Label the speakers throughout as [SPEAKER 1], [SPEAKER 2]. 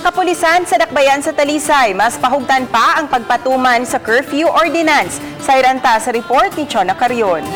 [SPEAKER 1] Kapulisan sa Dakbayan sa Talisay, mas pahugtan pa ang pagpatuman sa curfew ordinance. Sayran ta sa report ni Chona Carion.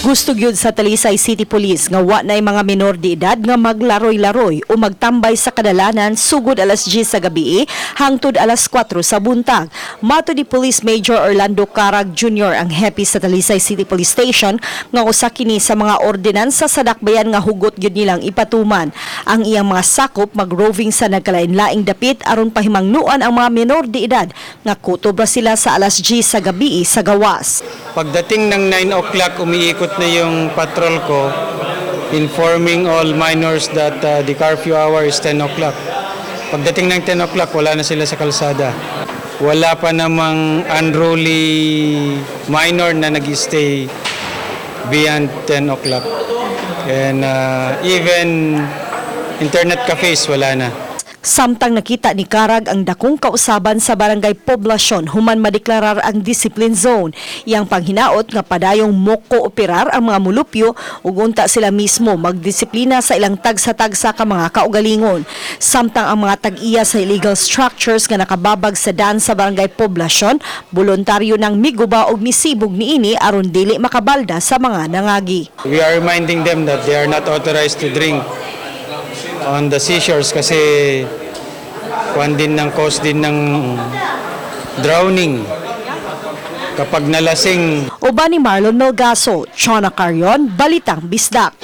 [SPEAKER 2] Gusto gyud sa Talisay City Police nga wa na'y mga minor de edad nga maglaroy-laroy o magtambay sa kadalanan sugod alas 10 sa gabi hangtod alas 4 sa buntag. Mato ni Police Major Orlando Carag Jr., ang hepe sa Talisay City Police Station, nga usa kini sa mga ordinansa sa dakbayan nga hugot gyud nilang ipatuman. Ang iyang mga sakop mag-roving sa nagkalain-laing dapit aron pahimangnuan ang mga minor de edad nga kutob ra sila sa alas 10 sa gabi sa gawas.
[SPEAKER 3] Pagdating ng 9 o'clock, umiikot na yung patrol ko, informing all minors that the curfew hour is 10 o'clock. Pagdating ng 10 o'clock, wala na sila sa kalsada. Wala pa namang unruly minor na nag-stay beyond 10 o'clock. And even internet cafes, wala na.
[SPEAKER 2] Samtang nakita ni Karag ang dakong kausaban sa Barangay Poblasyon human madeklarar ang discipline zone. Iyang panghinaot nga padayong mo-kooperar ang mga mulupyo ug unta sila mismo magdisiplina sa ilang tagsa-tagsa ka mga kaugalingon. Samtang ang mga tag-iya sa illegal structures nga nakababag sa dan sa Barangay Poblasyon, voluntaryo ng miguba og misibog niini aron dili makabalda sa mga nangagi.
[SPEAKER 3] We are reminding them that they are not authorized to drink on the seashores kasi kwan din ng cause din ng drowning kapag nalasing.
[SPEAKER 2] Uban ni Marlon Melgaso, Chona Carion, Balitang Bisdak.